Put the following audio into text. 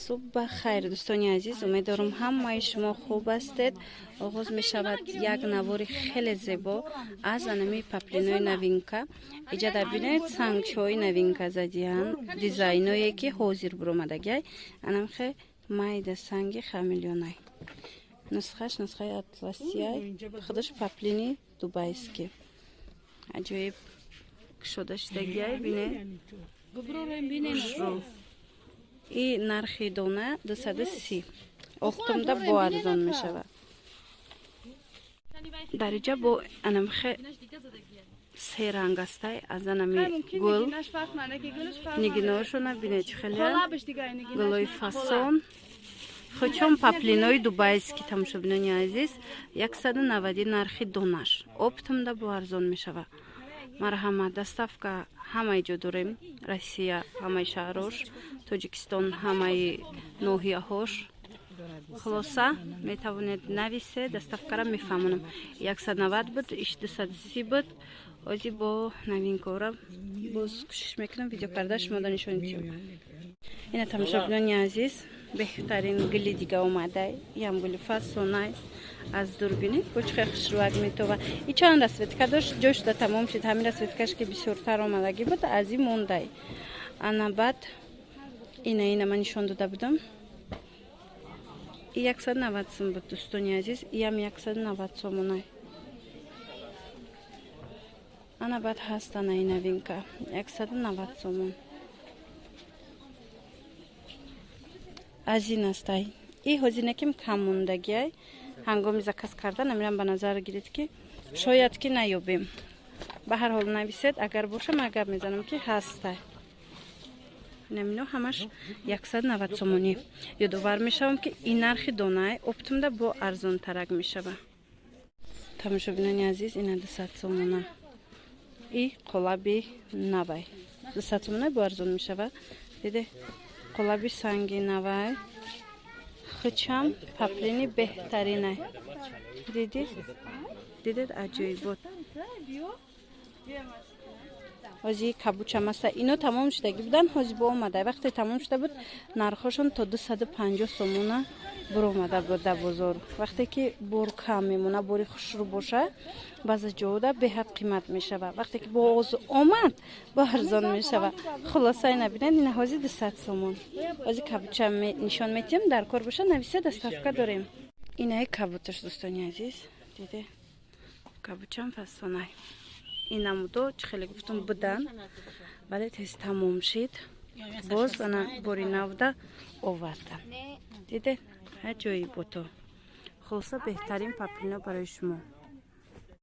Субҳ ба хайр, дӯстони азиз. Умедворам, ҳамаи шумо хуб ҳастед. Оғоз мешавад як навори хеле зебо аз анами паплинои новинка. Иҷада бинед, сангчиҳои новинка задиҳанд, дизайное ки ҳозир буромадагиай. Анамхе майда санги хамелеонай. Нусхаш нусхаи атласияй, худаш паплини дубайский. Аҷоиб кушода шудагиай, бинед. Хушрӯ. И нархи дона 230, оптомда бо арзон мешавад. Дар иҷа бо анамхе се ранг астай аз анами гул. Нигиношона бинед, чӣ хеле гулои фасон. Хучон паплинои дубайский, тамошобинони азиз, 190 нархи донаш, оптомда бо арзон мешавад. Марҳамат, доставка ҳамаи ҷо дорем: Россия ҳамаи шаҳрош, Тоҷикистон ҳамаи ноҳияҳош. Хулоса, метавонед нависе, доставкара мефаҳмонам. 190 буд, иш 230 буд. Ози бо новинкора боз кӯшиш мекунам видео карда шумода нишон диҳам. Ина, тамошобинони азиз, беҳтарин гули дига омадай. Ям гули фасонай, аз дур бинед, бо чӣ хел хушрӯак метова. И чанд расцветка дошт, ҷой шуда тамом шуд. Ҳамин расцветкаш ки бисёртар омадагӣ буд, аз ин мондай. Ана баъд ина ман нишон дода будам, и 190 сум буд, дӯстони азиз, иям 190 сомонай. Ана баъд ҳаст ана и новинка, 190 сомон. Аз ин астай и ҳозинаким кам мондагиай. Ҳангоми заказ кардан амирам ба назар гиред, ки шояд ки наёбем. Ба ҳар ҳол нависед, агар боша, ман гап мезанам, ки ҳастай. Инамино ҳамаш 190 сомонӣ. Ёдовар мешавам, ки ин нархи донай, оптомда бо арзонтарак мешава. Тамошобинони азиз, ина 200 сомона и қолаби навай, 200 сомона, бо арзон мешава. Диде, қолаби санги навай, хучам паплини беҳтаринай. Диди, дидед, аҷоибот. Ҳози кабучам аста. Ино тамом шудагӣ будан, ҳози бо омада. Вақте тамом шуда буд, нархҳошон то 250 сомона буромада буд дар бозор. Вақте ки бор кам мемона, бори хушрӯ боша, баъзе ҷода беҳад қимат мешава. Вақте ки боз омад, бо арзон мешава. Хулоса, ина бинед, ина ҳози 200 сомон. Ҳози кабуча нишон метиҳем. Дар кор боша, нависа, доставка дорем. Инаи кабуташ, дӯстони азиз, диде, кабучам фасонай. Ин намудо чӣ хеле гуфтум будан, вале тез тамом шид, боз ана бори навда овардан. Диде, аҷоибото. Хулоса, беҳтарин паплино барои шумо.